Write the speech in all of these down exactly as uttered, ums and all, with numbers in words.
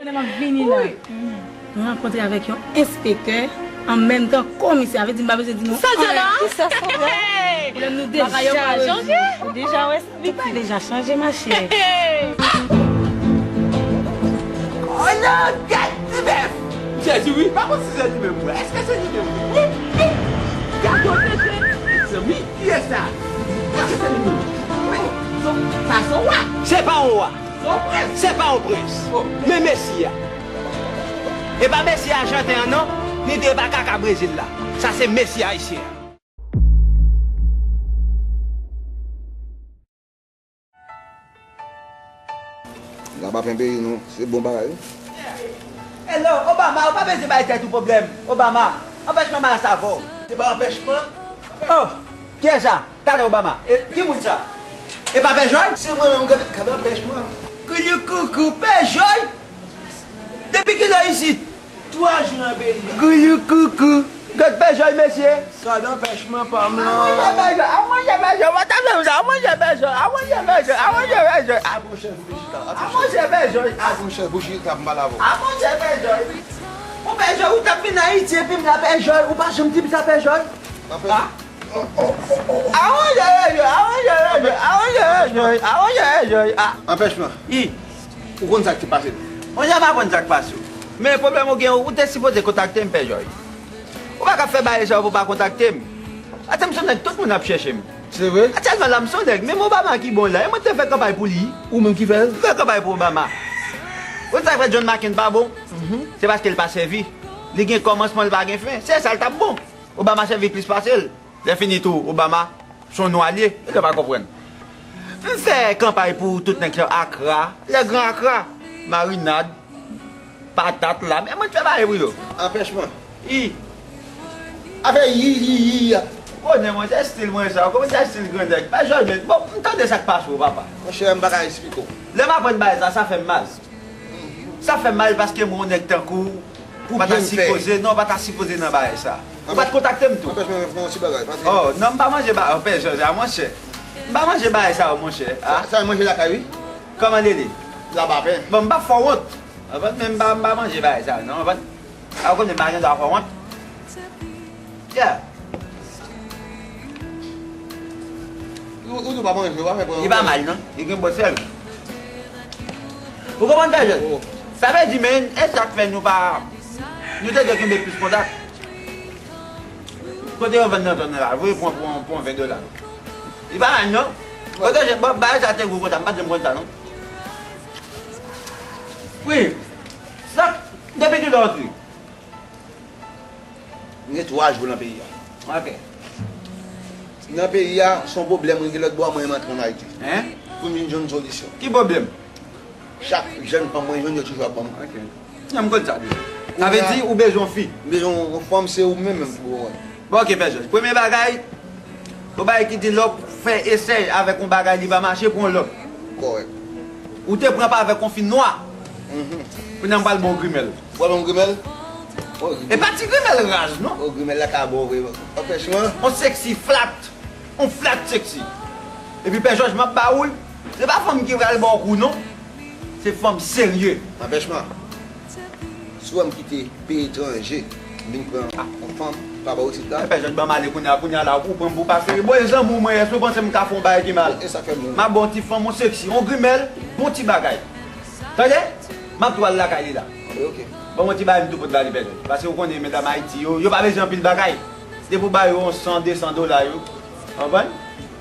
M ap vini la. Mwen rankontre avèk yon enspektè, an menm tan komisè. Sa vle di m pa bezwen di nou anyen. Sa, Jana? Kisa, Sandra? Pwoblèm nou deja rezoud. Bagay yo pral chanje. Ou deja wè, tout bagay deja chanje, machè. Oh non, gad ti bèf! M sezi wi, pa konn si se li menm vre. Èske se li menm vre? Wi, wi! Gad yon tete! Zanmi, kiyès sa? Èske se li menm? Wi, sa se yon wa! Se pa yon wa! Se yon prens! Se pa yon prens! Oh. Men Mesi a! E pa Mesi Ajanten an non, ni de pa kaka Brezil la. Sa se Mesi Ayisyen an. Laba pen peyi nou, se bon bagay wi. Hello, Obama, ou pa bezwen bay tèt ou pwoblèm. Obama, anpèch manman a sa avè w. Se pa anpèchman? Oh, kiyès sa? Talè Obama. E, ki moun sa? E pa Pè Jòy? Se mwen menm, gade, gade anpèchman. Kouyoukoukou, Pè Jòy? Depi kilè isit? Twa jou nan peyi a. Kouyoukoukou. Gad Pè Jòy, mesye. Gad anpèchman pa m lan. A manje Pè Jòy, a manje Pè Jòy, w pa ta fè m sa, a manje Pè Jòy, a manje Pè Jòy, a manje Pè Jòy, a manje Pè Jòy, a manje Pè Jòy, a manje Pè Jòy. Ou Pè Jòy, ou t ap vin Ayiti epi m la Pè Jòy, ou pa janm di m sa Pè Jòy. A? A manje Pè Jòy, a manje Pè Jòy, a manje Pè Jòy, a manje Pè Jòy, a. Anpèchman. I. Ou konn sa k te pase l? Monchè, m pa konn sa k pase w. Men pwoblèm ou gen, ou te sipoze kontakte m, Pè Jòy. Ou pa ka fè bagay sa yo pou w pa kontakte m. Atè m se yon nèg tout moun ap chèche m. Se vre? Aktyèlman la, m se yon nèg, menm Obama ki bon la, e mwen ki te fè kanpay pou li. Ou menm ki fè l? M fè kanpay pou Obama. Ou konn sa k fè John McCain pa bon? Se paske l pa sèvi. Li gen kòmansman, l pa gen fen. Se sa l t ap bon. Obama sèvi plis pase l. Lè fini tou, Obama, se yon nwa l ye, e lè pa konprann. M fè kanpay pou tout nèg sa yo, Akra, lè gran Akra, marinad, patat la, men mwen t fè bagay pou yo. Anpèchman. I. Afè yi, yi, yi a. Ou konnen mwen, se estil mwen sa, ou konnen se estil gran nèg. Pa jòj, bon, m tande sa k pase w, papa. Monchè, m pa ka esplike w. Lè m aprann bagay sa, sa fè m mal. Sa fè m mal paske mwen yon nèg tankou w, ou pa ta sipoze, non, ou pa ta sipoze nan bagay sa. Ou pa t kontakte m tou. Anpèch mwen fè yon ti bagay, pase. Oh, non, m pa manje ba, oh, pè Jòj, a monchè. M pa manje bagay sa yo, monchè. Sa, sa manje lakay, wi. Kòman li rele? Labapen. Bon, m pa fè w wont. Konprann? Men m pa, m pa manje bagay sa yo, non, konprann? A, ou konnen m pa gen dwa fè w wont. Yeah. Ou, ou tou pa manje, ou pa fè pran. Li pa mal, non. Li gen bon sèl. Ou konprann, pè Jòj? Oh. Sa vle di, men, e sa k fè nou pa, nou te dwe kenbe plis kontak. Kote yo vann nan zòn nan la, voye pran, pran, pran ven dola. Li pa mal, non. Kote je, bon, bagay sa te gwo konsa, m pa t janm konn sa, non. Wi. Sa, depi kilè w antre? M gen twa jou nan peyi a. Ok. Nan peyi a, se yon pwoblèm mwen gen lòt bò, mwen menm antre ann Ayiti. Hein? Pou m vin jwenn solisyon. Ki pwoblèm? Chak jèn fanm mwen jwenn, yo toujou ap ban m. Ok. Non, m konn sa deja. Sa vle di ou bezwen yon fi? M bezwen yon fanm, se ou menm menm pou ou wè. Bon, ok, pè Jòj. Premye bagay, yon bagay ki di lè w fè esèy avèk yon bagay, li pa mache, pran yon lòt. Kòrèk. Ou te pran pa avèk yon fi nwa. Mhm. Kounye a m pral ba w grimèl. Ou pral ba m grimèl? Oh, e pa ti grimèl raz, non. Oh, grimèl la ka bon vre. Anpèchman. On sexy flat. On flat sexy. Epi pè Jòj, m ap ba ou l. Se pa fanm ki pral ba w kou, non. Se fanm serye. Anpèchman. Si w wè m kite peyi etranje, vin pran yon fanm, pa ba w isit la. Pè Jòj, ban m ale kounye a, kounye a la, ou pran m pou pa serye. Bon, e zanmi w mwen ye, èske w panse m ka fè yon bagay ki mal? E sa k fè m. M ap ba w ti fanm, yon sexy, yon grimèl, bon ti bagay. Tande? M ap tou al lakay li la. Ok, ok. Ban m yon ti bagay m tou pot ba li, pè Jòj. Paske ou konnen medam Ayiti yo, yo pa bezwen anpil bagay. Depi w ba yo yon san, de san dola yo. Konprann?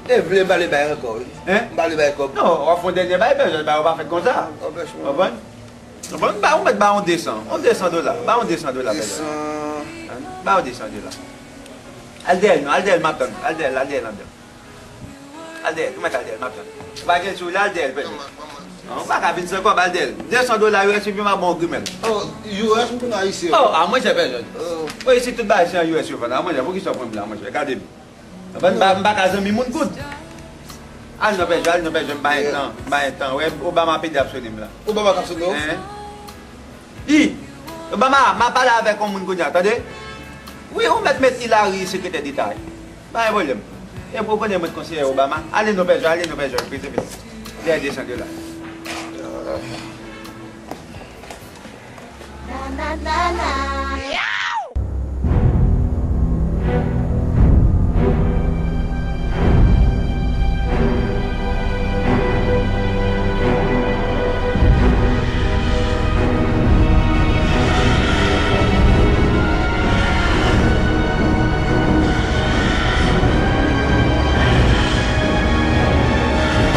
E vle m pa vle bay ankò, wi. Hein? M pa vle bay kòb. Non, w ap fè yon dènye bay, pè Jòj, bagay yo pa fèt konsa. Anpèchman. Konprann? Konprann? Ba, ou mèt ba yon de san. Yon de san dola. Ba yon de san dola, pè Jòj. De san. Ba yon de san dola. Al dèyè l, non, al dèyè l, m ap tann. Al dèyè l, al dèyè l anndan. Al dèyè l, ou mèt al dèyè l, m ap tann. Ou pa gen sou li, al dèyè l, pè Jòj. Non, ou pa ka vin san kòb, al dèyè l. De san dola yo, epi m ap ba w grimèl. Oh, U S, m konn ayisyen. Oh, a mwen se pè Jòj. Oh. Wi, isit tout bagay se an U S yo vann. A mwen, poukisa w pran m la, mwen, gade m. M pa, m pa ka zanmi moun kout. Al non pè Jòj, al non pè Jòj, m pa gen tan, m pa gen tan. Wè, Obama pede ap sone m la. Obama k ap sone w? Hein? I, Obama, m ap pale avèk yon moun kounye a, tande? Wi, ou mèt met Hillary sekretè deta, wi. Pa gen pwoblèm. E pou konnen mwen konseye Obama. Ale non pè Jòj, ale non pè Jòj, vite, vite. Dèyè de san dola.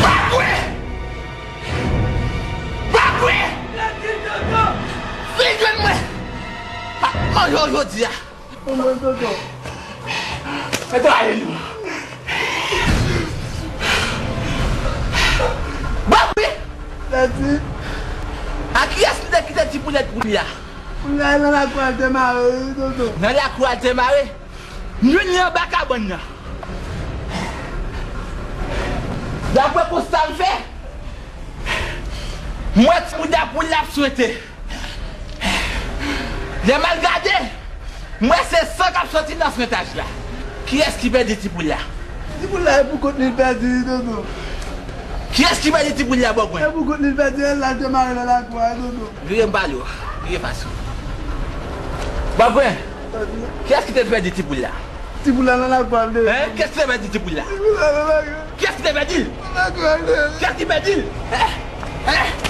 Bagwe! Bagwe! Vin jwenn mwen! M ap manje w jodi a. Mwen, tonton. Mete w ale nou. Bagwe! Tati. A kiyès li te kite ti poulèt pou li a? Poulèt la nan lakou a te mare, wi, tonton. Nan lakou a te mare? M jwenn li anba kabann nan. Daprè konsta m fè, m wè ti bouda poul la ap swete. Lè m al gade, m wè se san k ap soti nan swentaj la. Kiyès ki pèdi ti poul la? Ti poul la, e pou kont li l pèdi, tonton. Kiyès ki pèdi ti poul la, Bògwen? E pou kont li l pèdi, e l al te mare nan lakou a, tonton. Vire m pale w. Vire fas ou. Bògwen, kiyès ki te pèdi ti poul la? Ti poul la nan lakou a, l te. Hein? Kiyès ki te pèdi ti poul la? Ti poul la nan lakou a. Kiyès ki te pèdi l? Nan lakou a, l te. Kiyès ki pèdi l? Hein? Hein?